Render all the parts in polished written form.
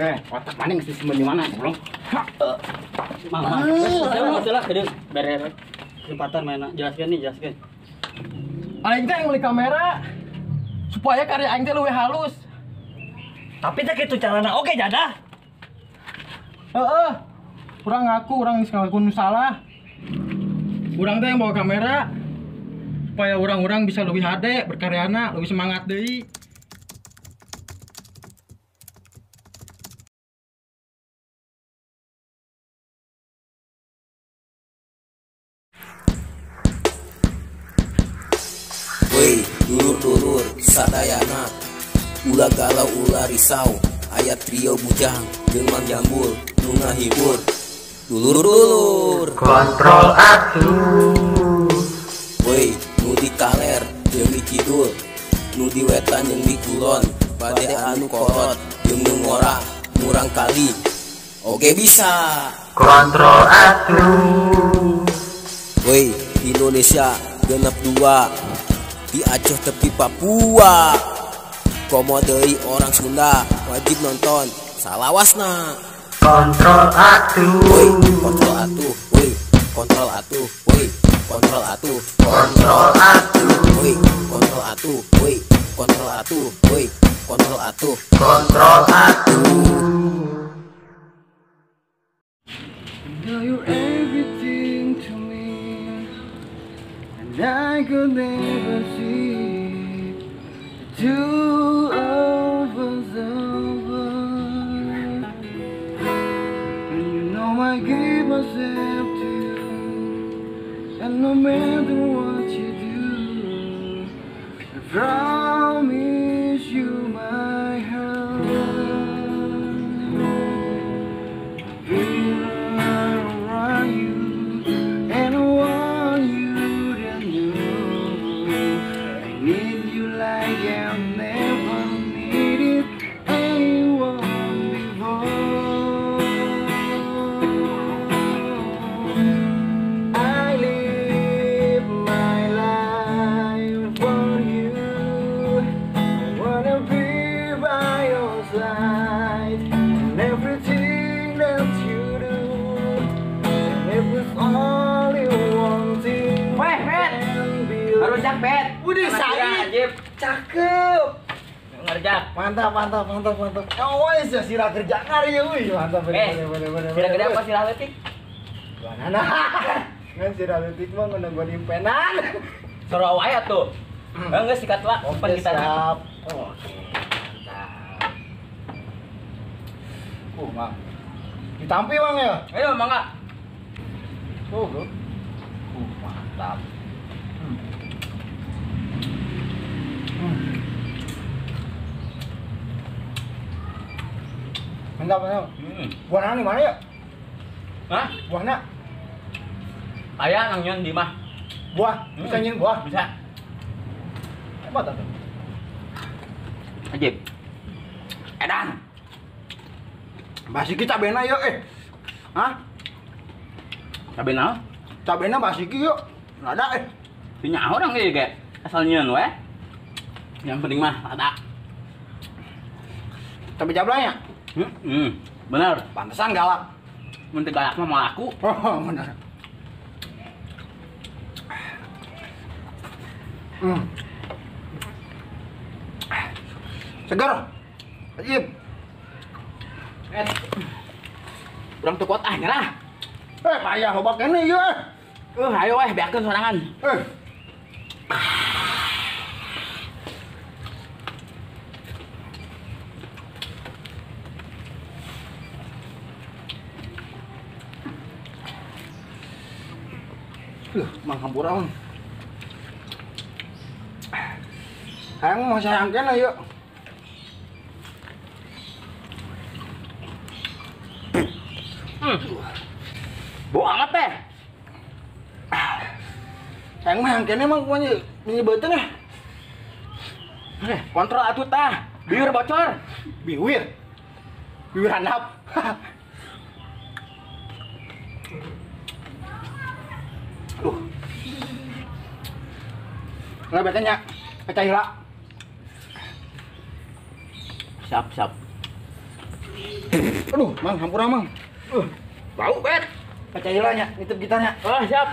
Otak mana geus disimpen di mana goblok? Mang, mang. Salah, salah, bere kesempatan mana jelaskan nih, jelaskan. Aing teh yang beli kamera supaya karya aing teh leuwih halus. Tapi teh kitu carana oke jadah. Heeh. Urang ngaku urang geus ngalakuin nu salah. Urang teh yang bawa kamera supaya orang-orang bisa lebih hade berkaryana, lebih semangat deui. Woi, dulur-dulur sadayana, ulah galau ulah risau, aya trio bujang jeung Mang Jambul nu ngahibur. Dulur-dulur kontrol atuh. Woi, nu di kaler jeung di kidul, nu di wetan jeung di kulon, bade anu kolot jeung nu ngora murang kali. Oke bisa kontrol atuh. Woi, Indonesia genep 2 di Aceh tepi Papua. Komo deui orang Sunda wajib nonton salawasna. Kontrol atuh. Woi, kontrol atuh. Woi, kontrol atuh. Woi, kontrol atuh. Kontrol atuh. Woi, kontrol atuh. Woi, kontrol atuh. Woi, kontrol atuh. Kontrol atuh. Now you're everything to me, and I could never see the two of us over. And you know I gave myself to you, and no matter what you do, I promise you my heart. Feel around you, and I want you to know I need you like I've never needed anyone before. I live my life for you. I wanna be by your side and everything that you do. And if it's only one thing, Weh, Pet. can be. Ngarujak, Pet. Udah, Said. Cakep. Ngarujak. Mantap, mantap, mantap, mantap. Awas ya sirah kerja karya, wih, mantap. Eh, bener. Sirah gede apa sirah leutik? Banana. Ngan sirah leutik mah ngeunang gua dimpenan. Soro wae atuh. Enggak sikat lah, Oke, pan kita. siap. Oke, mantap. Mang. Ditampi, Mang ya? Ayo, mangga. Oh, bro. Mantap. Mantap, mantap. Buahna di mana ya? Hah? Buahna? Aya nang nyeun di mah. Buah? Bisa nyeun buah? Bisa. Hebat atuh. Ajib. Edan. Basiki cabena yuk eh. Hah? Cabena? Cabena basiki yuk. Rada eh. Punya orang ieu ge. Asal nyeun we. Yang penting mah rada. Cabe jablay ya? Bener. Pantesan galak. Mun teu galak mah moal laku. Oh, bener. Segar. Ajib. Urang teu kuat ah nyerah. Payah loba keneh ieu eh. Ayo weh beakeun sorangan. Mang hampura mang. Hayang mau sayang keneh yuk. Bau amat teh. Hayang mah hayang keneh mang kumaha nyebeuteuh eh. Kontrol atuh tah. Biwir bocor. Biwir. Biwir handap. Duh. Nggak betenya, pecah heula. Siap, siap. Aduh, Mang, hampura Mang. Bau bet. Percayalah nya, nitip gitarnya. Oh, siap.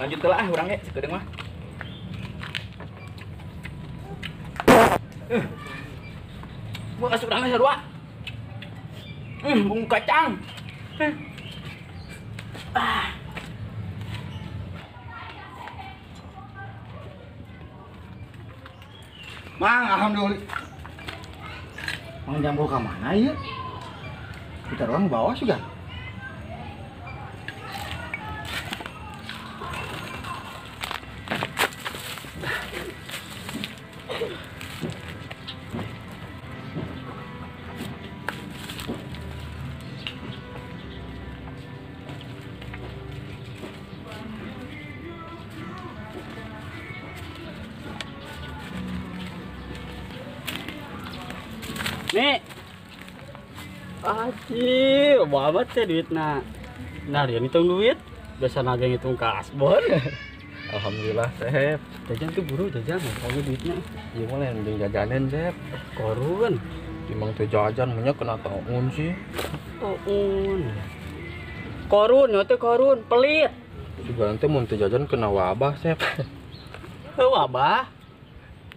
Lanjut ke lah urang ge sakedeung mah. Gua kasih urang sarua. Bumbu kacang. Mang, alhamdulillah. Mang Jambul ke mana ya? Kita orang bawah sudah. Nih. Acil, banget sih duitna. Nah, dia ngitung duit. Biasa naga ngitung kasbon. Alhamdulillah, Sep. Jajan tuh buru jajan, pokoknya duitnya. Iya mah lain jeung jajanan, Sep. Korun. Emang teu jajan mah kena taun sih. Taun. Korun, nya teh korun, pelit. Juga nanti mun teu jajan kena wabah, Sep. Wabah.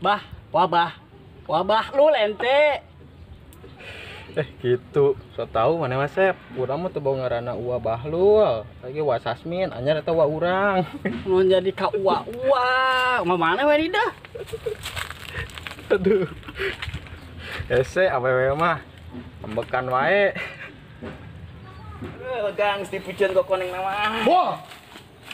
Bah, wabah. Wabah lu ente. Gitu, so tau mana mas Sep, urang mah teu bawa ngaranna Uwa Bahlul, lagi Wa Sasmin, anyar eta wa urang. Mau jadi ka uwa uwa, mah mana we dah. Aduh. Ese awewe mah ambekan wae. Legang dipujeun kok koneng mah. Wah,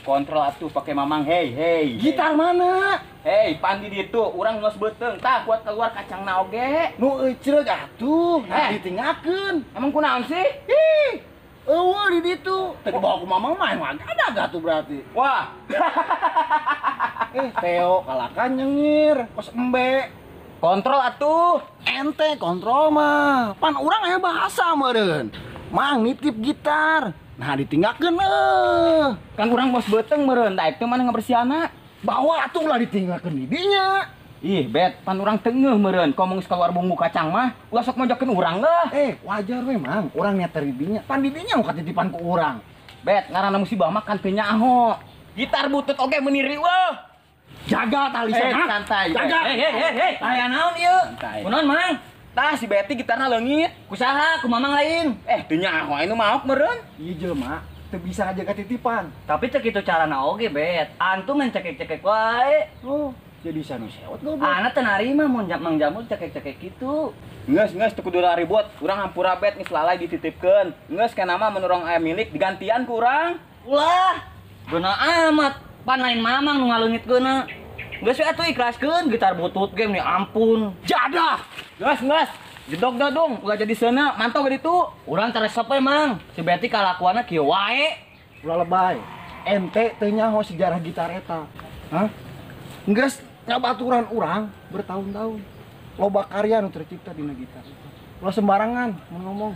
kontrol atuh pakai mamang hei hei. Gitar mana? Hei, pandi ditu, urang geus beuteung, tah kuat keluar kacangna oge. Nu eucreug atuh, nah ditinggalkeun. Emang kunaon sih? Ih, eueuh di ditu. Teu dibawa ku mamang mah emang ada atuh berarti. Wah. Teo kalakan nyengir, kos embe. Kontrol atuh. Ente kontrol mah. Pan urang aya bahasa meureun. Mang nitip gitar. Nah ditinggalkeun eueuh. Kan urang bos beuteung meureun, da teh mana ngabersihanna. Bawa atuh lah ditinggalkeun di dinya. Ih, bet, pan urang teu ngeuh meureun, komo geus keluar bumbu kacang mah, ulah sok mojokeun urang lah. Wajar we Mang, urang niat di dinya. Pan di dinya nu katitipan ku urang. Bet, ngaranna musibah mah kan teu nyaho. Gitar butut oge meuni riweuh. Jaga tali sana. Santai. Jaga. Hei, aya naon ieu? Kunaon Mang? Tah si Betty gitarna leungit. Kusaha ku mamang lain? Teu nyaho anu maok meureun. Ieu jelema teu bisa ngajaga titipan. Tapi teu kitu carana oge, Bet. Antum main cekek-cekek wae. Oh, jadi sanu sewot goblok. Ana teu narima mun Mang Jambul cekek-cekek kitu. Geus, geus teu kudu ribut. Urang hampura bet geus lalai dititipkeun. Geus kana mah mun urang aya milik digantian ku urang. Ulah. Beuna amat. Pan lain mamang nu ngaleungitkeunna. Geus we atuh ikhlaskeun gitar butut ge nih ampun. Jadah. Geus, geus. Jedog dong, ulah jadi seuneu, mantau ke ditu. Urang teresep we Mang. Si Betty kalakuanna kieu wae. Ulah lebay. Ente teu nyaho sejarah gitar eta. Hah? Geus ngabaturan urang bertahun-tahun. Loba karya nu tercipta dina gitar eta. Ulah sembarangan mun ngomong.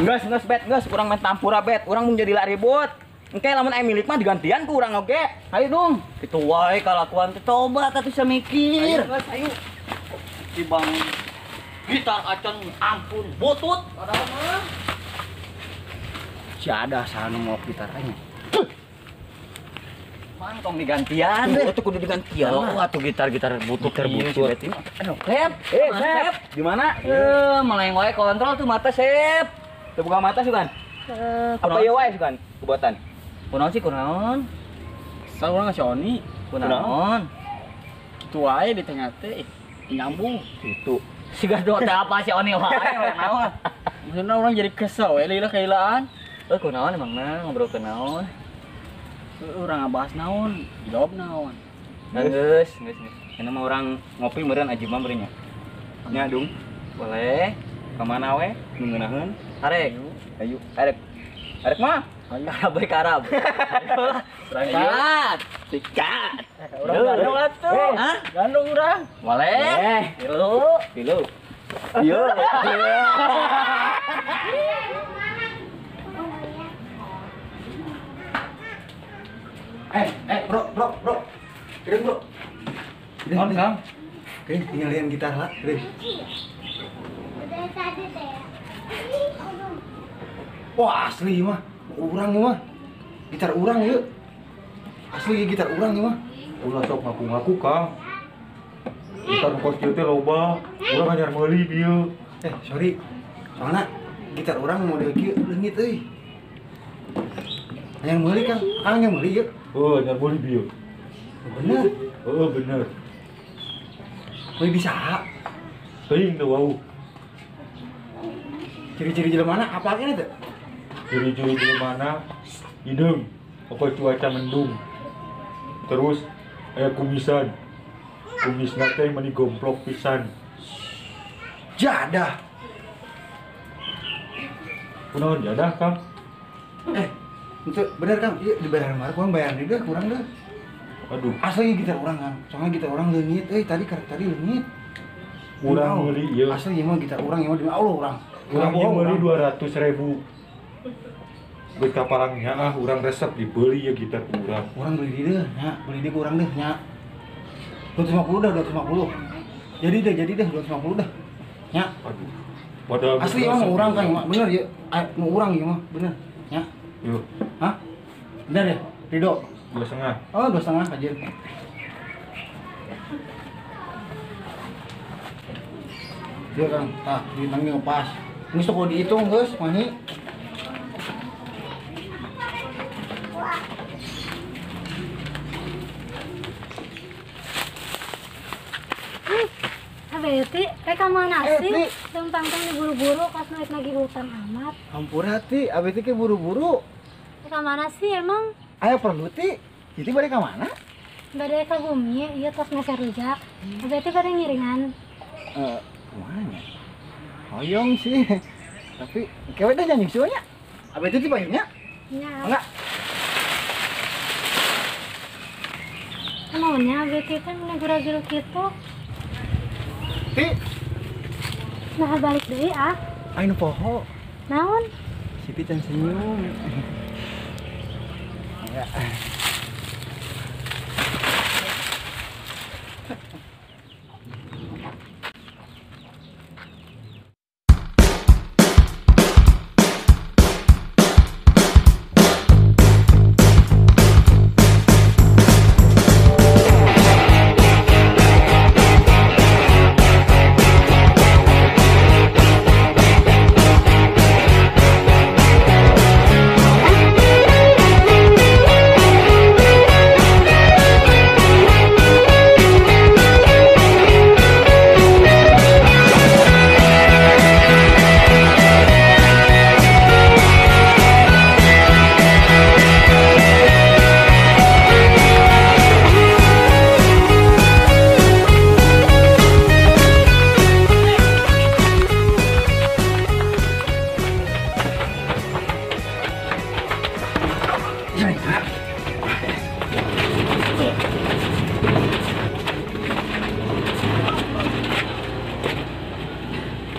Geus, geus bet, geus urang main tampura bet. Urang mun jadi ribut. Engke lamun aya milik mah digantian ku urang oge. Hayu dong. Kitu wae kalakuan teh tobat atuh bisa mikir. Ayo, geus, ayo. Si Bang gitar acan ampun butut padahal mah. Si ada saha nu maok gitar aing. Mang tong digantian. Itu kudu digantian. Oh, atuh gitar-gitar butut gitar butut. Aduh, Sep. Sep. Di mana? Meleng wae kontrol tuh mata, Sep. Teu buka mata sugan. Apa ieu wae sugan? Kubuatan. Kunaon sih kunaon? Kesel urang si Oni. Kunaon? Kitu wae di tengah teh nyambung gitu. Siga doa teh apa si Oni wae naon? Maksudna urang jadi kesel we lila kailaan. Kunaon emang na ngobrol ke naon? Urang ngabahas naon, jawab naon. Geus, geus, geus. Ini mah urang ngopi meureun aji mah meureun nya. Nya dung. Boleh. Ka mana we? Nu ngeunaheun? Arek. Ayo, arek. Arek mah. Arab bae ka Arab. Berangkat. Sikat. Urang gandong atuh. Hah? Gandong urang. Boleh. Tilu. Tilu. Yo. Bro. Keren, bro. Kang. Oke, tinggal lihat gitar lah, terus. Wah, asli mah. Urang mah. Gitar urang ieu. Asli gitar urang ieu mah. Ulah sok ngaku-ngaku, Kang. Gitar nu kos kieu teh loba. Urang anyar meuli kieu. Sorry. Soalna gitar urang model kieu leungit euy. Anyar meuli, Kang. Kang anyar meuli ieu. Heuh, anyar meuli bieu. Bener. Heeh, bener. Meuli bisa. Teuing teu wau. Ciri-ciri jelema mana apa kene teh? Ciri-ciri jelema hideung, pokok cuaca mendung. Terus aya kumisan. Kumisna teh meni gomplok pisan. Jadah. Kunaon jadah, Kang? Itu bener, Kang. Ieu dibayar mah kurang bayar deui deh, kurang deh. Aduh. Asli gitar urang, Kang. Soalnya gitar urang leungit euy, tadi karek tadi leungit. Urang meuli ieu. Asli ieu mah gitar urang ieu mah demi Allah urang. Urang ieu meuli 200.000. Geus kaparangnya ah urang resep dibeli ya gitar urang. Urang beli di deh, nya. Beli di urang deh, nya. 250 dah, 250. Jadi deh 250 dah. Nya. Aduh. Padahal asli emang urang kan, bener ya. Mau urang ieu mah, bener. Nya. Yo. Hah? Bener ya? Ridho. 2,5. Oh, 2,5 aja. Dia Kang, tah duitna pas. Geus teu kudu dihitung geus, mahi. Beti, rek ka mana sih? Tentang-tentang diburu-buru pas naik lagi hutang amat. Hampura ti, abeti ke buru-buru. Rek ka mana sih emang? Aya perlu ti. Jadi bade ka mana? Bade ka bumi, ieu tos meser rujak. Abeti bade ngiringan. Kumaha? Hoyong sih. Tapi kewe dah nyusul nya. Abeti ti payungnya? Nya. Enggak. Naonnya abeti teh mun gura-guru kitu? Ti. Nah balik deui ah. Aing poho. Naon? Siti can senyum. Ya.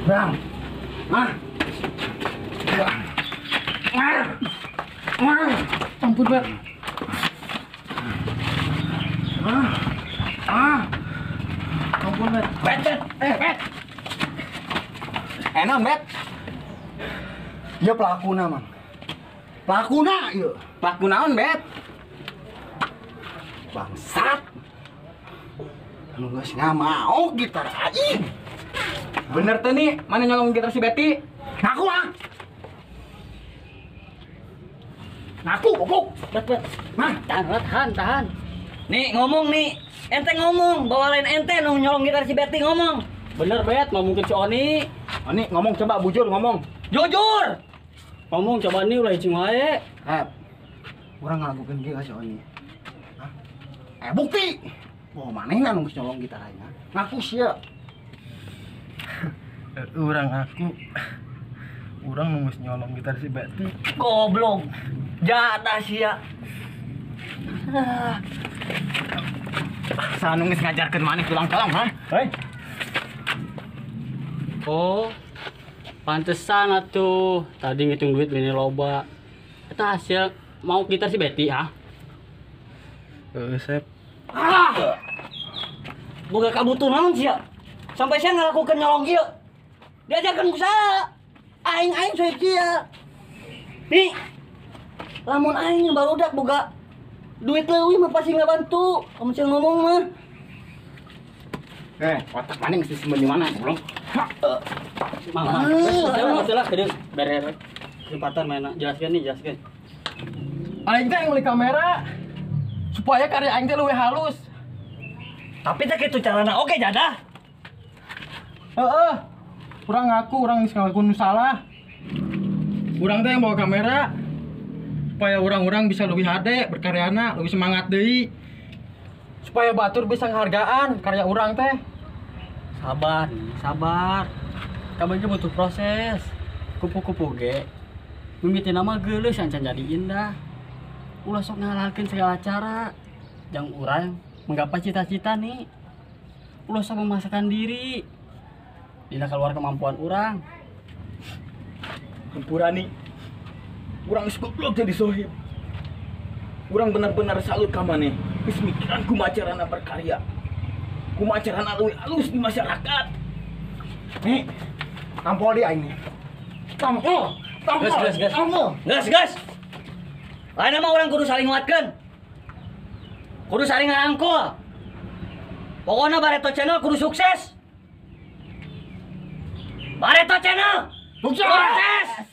Bang. Ah. Ah. Ah. Ampun, Pak. Ah. Ah. Ampun, Bet. Bet, Bet. Bet. Enak, Bet. Ya pelakuna, Mang. Pelakuna ieu. Pelaku naon, Bet? Bangsat. Anu geus mau gitar aing. Bener tuh nih, mana nyolong gitar si Betty? Ngaku ah! Ngaku, goblok! Bet, Bet. Mah, tahan, tahan. Nih, ngomong nih. Ente ngomong, bawa lain ente nu nyolong gitar si Betty ngomong. Bener, Bet, mau mungkin si Oni. Oni ngomong coba bujur ngomong. Jujur. Ngomong coba nih ulah cing wae. Eh. Urang ngalakukeun kieu ka si Oni. Hah? Bukti. Wah, manehna nu geus nyolong gitar aing. Ngaku sia. Urang aku. Urang nu geus nyolong gitar si Betty. Goblok. Jadah sia. Sanu geus ngajarkeun maneh tulang colong, ha? Hei. Oh, pantesan atuh tadi ngitung duit mini loba. Eta hasil mau gitar si Betty, ha? Heeh, Sep. Ah! Boga kabutuh naon sia? Sampai sia ngalakukeun nyolong ieu. Diajarkeun ku saha? Aing-aing soe kieu. Nih. Lamun aing barudak boga duit leuwih mah pasti ngabantu. Kamu sih ngomong mah. Otak mana geus disimpen di mana goblok? Mang, masalah gede bere kesempatan mana jelaskan nih, jelaskan. Aing teh yang beli kamera supaya karya aing teh leuwih halus. Tapi teh kitu carana oge jadah. Heeh. Urang ngaku urang geus ngalakuin nu salah. Urang teh yang bawa kamera supaya orang-orang bisa lebih hade berkaryana, lebih semangat deui. Supaya batur bisa ngehargaan karya urang teh. Sabar nih, sabar. Kabeh ge butuh proses. Kupu-kupu ge mimiti nama geuleuh sancan jadi indah. Ulah sok ngalalkeun segala cara. Jang urang menggapai cita-cita nih. Ulah sok memaksakan diri. Dina keluar kemampuan urang. Hampura nih. Urang geus goblok jadi sohib. Urang benar-benar salut ka maneh. Geus mikiran kumaha carana berkarya. Kumaha carana leuwih alus di masyarakat. Nih, tampol di aing nih. Tampol, tampol, Gas, gas, gas. tampol. Gas, gas. Lain mah urang kudu saling nguatkeun. Kudu saling ngarangkul. Pokoknya Bareto Channel kudu sukses. Bareto Channel Sukses! Sukses.